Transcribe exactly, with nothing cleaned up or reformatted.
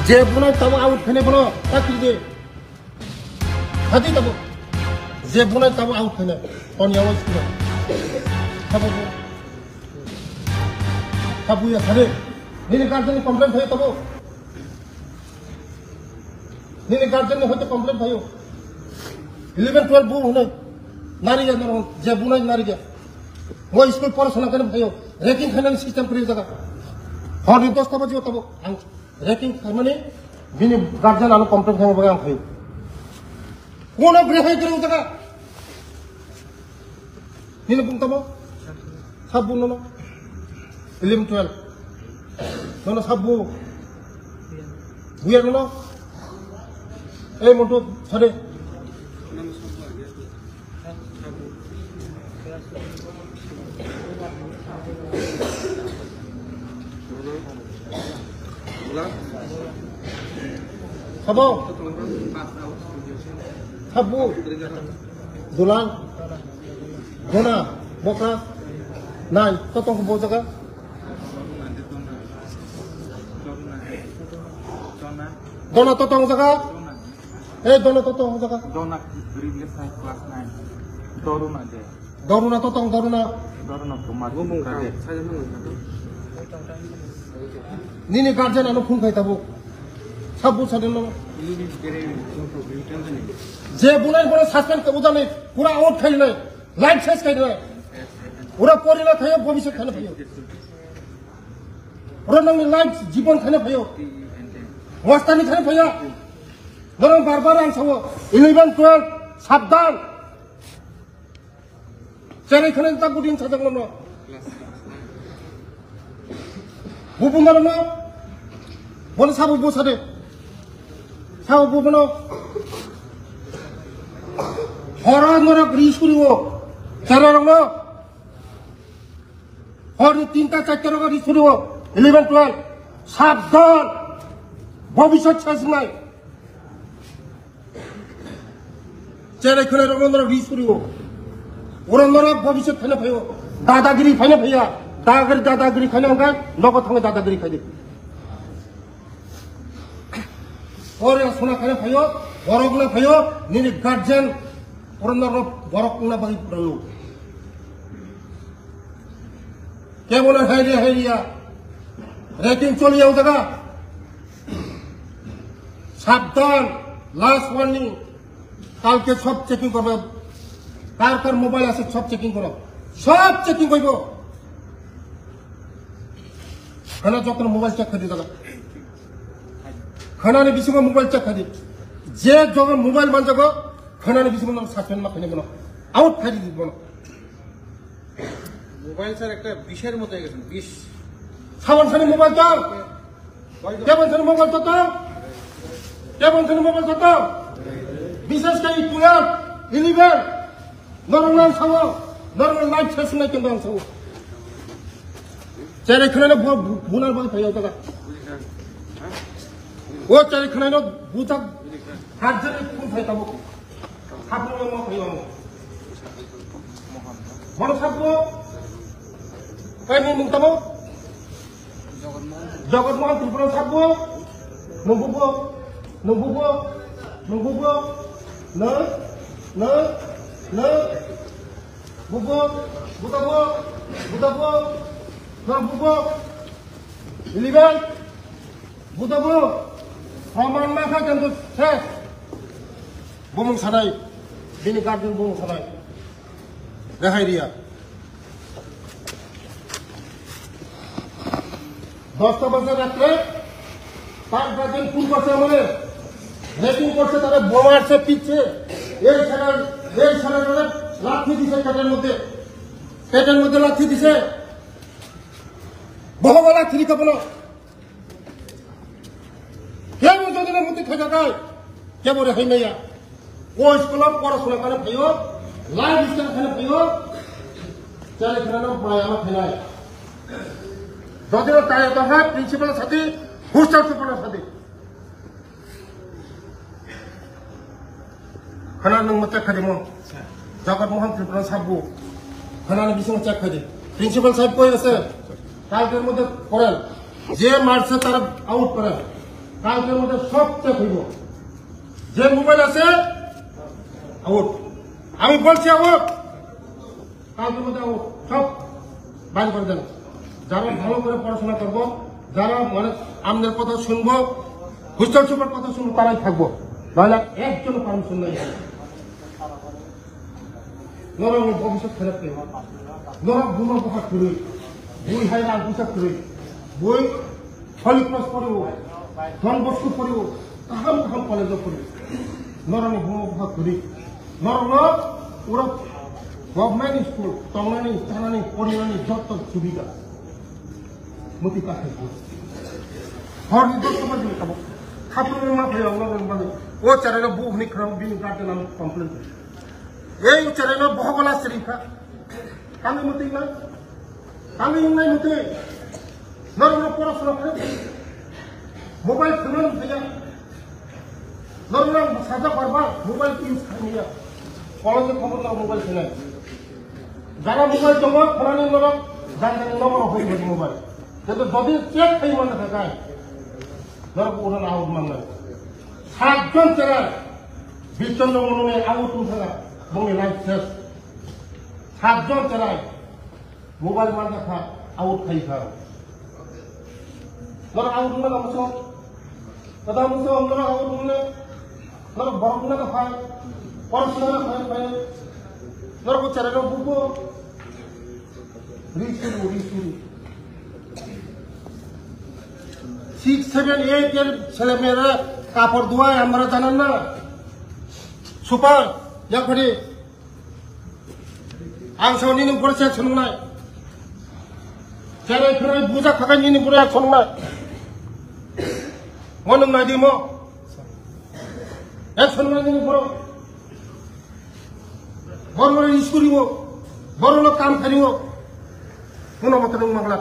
Je bunai tabo out khainai bono ta khiri de. Hadi tabo. Je bunai tabo out khainai. Ton yawa school. Tabo. Tabo ya khade. Nini guardian ni complaint khayo tabo. Nini guardian ni hoite complaint khayo. Eleven twelve bu hwnai. Nari ya noro je bunai nari ya. Mo school pora sana khainai khayo. Ragging khainani system kri jaga. Hor ni dos ta baji tabo. Ang Ragging khaimani bini guardian ano complaint khaima bagwi ang khaio. Kono brehai kwrwi jaga. Nini bung tamo? Sabu nono. Eleven twelve. Nono sabu. Buya nono. Ei montu sade. Sabo. Sabu. Dulang. Gona. Bokra. Nai. Totong bo jaga. Dona totong jaga. Eh, dona totong jaga. Dona replace hai class nine. Doruna de. Doruna totong, doruna. Doruna Kumar. Nini guardian ano phone khai tabo. Sabu sadin no. Je bunai bono suspend ke udane pura out khai nai. Life ses khai nai. Ura pori na thayo bobisot khai na thayo. Ura nangni life jibon khai na thayo. Wastani khai na thayo. Norong bar bar ang sawo. Eleven twelve sabdan. Cherai khana tak budin sajak lono. Bubu malono. Bono sabu bu sade. Sabu bu bono. Horo norok ri suriwo. Cherai rongno. Hor ni tinta charta rok ri suriwo. Eleven twelve. Sabdan. Bobisot sasnai. Cherai khwlai rok norok ri suriwo. Oro norok bobisot phaina phaio. Dadagiri phaina phaiya. Dadagiri, dadagiri khaina hwnkhe nogo thangwi dadagiri khaidi. Oro sona khaina phaio, borok na phaio, nini guardian oro norok borok na bagwi phaio. Kebono hairiya hairiya. Ragging choliya o jaga. Sabdan, last warning. Kalke sob checking korbe. Kar kar mobile ase sob checking koro. Sob checking koibo. Khana jokno mobile check khadi jaga. Khana ni bisingo mobile check khadi. Je jogo mobile manjago, khana ni bisingo nang suspend ma khani bono. Out khadi bono. Mobile sir একটা বিষের মতো হয়ে গেছে, বিষ। Sabon sani mobile to? Kebon sani mobile to to? Kebon sani mobile to to? Bishes kai tuyat, iliber, normal sawo, normal life ses nai kendang sawo. Cherai khwlai no bu-, bu-, bunar bai phayo daga. O cherai khwlai no bujak, harjani kun phai tabo. Hapung no ma phayo. Bono sakbo. Kai ni mung tamo? Jagat Mohan Tripura sakbo. Nunggubo. Nunggubo. Nunggubo. Na. Na. Na. Bubo. Butabo. Butabo. Na bubo. Iliban. Butabo, proman ma kha, kintu ses. Bumung sanai, bini guardian bumung sanai. Rehai riya. Dosta baje ratre, tar guardian phone korche amare. Ragging korche, tare bomar se pichche. Ei sara, ei sara lathi dise peter moddhe. Peter moddhe lathi dise. Bohoba lathi dikha bono. Kebo jodi na muti thaka kai, kebo rehai maya. O school o porasona khana phaio, life skill khana phaio, chale khana no maya ma khainai. Jodi no taya to ha principal sati, hostel super sati. Khana nung mo check khadi mo. Jagat Mohan Tripura sabu. Khana nung bising check khadi. Principal sahib koi ase? Kalker moddhe koren. Je marse tara out koren. কালকের মধ্যে সব চেক হইব। যে মোবাইল আছে, আউট। আমি বলছি আউট। কালকের মধ্যে আউট। সব বার করে দেন। যারা ভালো করে পড়াশোনা করবো, যারা মানে আমাদের কথা শুনবো, হোস্টেল সুপার কথা শুনবো, তারাই থাকবো। নাহলে একজনও পারমিশন নাই। Norok ni bhobishyot khairap khe. Norok buma bupha kwrwi. Bui hai rang puisa kwrwi. Bui Holy Cross poriwo. Don Bosco poriwo. Kaham kaham college o poriwo. Norok ni buma bupha kwrwi. Norok no uro government school tongnani, chanani, porinani joto subida. Muti kathai. Hor ni dos somoi dini kabo. Khatung ma phayo norok ni bagwi. O chara no bu hini khram bini guardian am complain. Ei uchareno bohogola srikha. Kami muti na? Kami hingnai muti. Norokno porosno khe. Mobile khwnani thaya. Norokno sajak barbar mobile use khaimya. Kolokni khobor no mobile khwnai. Jara mobile tongo, khwnani norok jani jani nomo hoi hoi mobile. Kintu jodi check khai man kha kai. Norok uro na out man nai. Satjon cherai. Bichondro Mono ni out wngkha, bongni life ses. Satjon cherai mobile manja kha, out khai kha. Norok out wngna muchung, kada muchung norok out wngna, norok borok wngna kha, porosna kha, kha. Norok bo cherai rok buko, ri suru, ri suru. Six, seven, eight year ছেলে মেয়েরা কাপড় ধোয়ায়, আমরা জানেন না? সুপার, যা করে। Ang sao nini bore se sungnai. Cherai khwnai buja khakai nini bore ang sungnai. Mo nung nai di mo. Ek sungnai nini bore. Boro no iskuriwo. Boro no kam khariwo. Kuno mote nung mangla.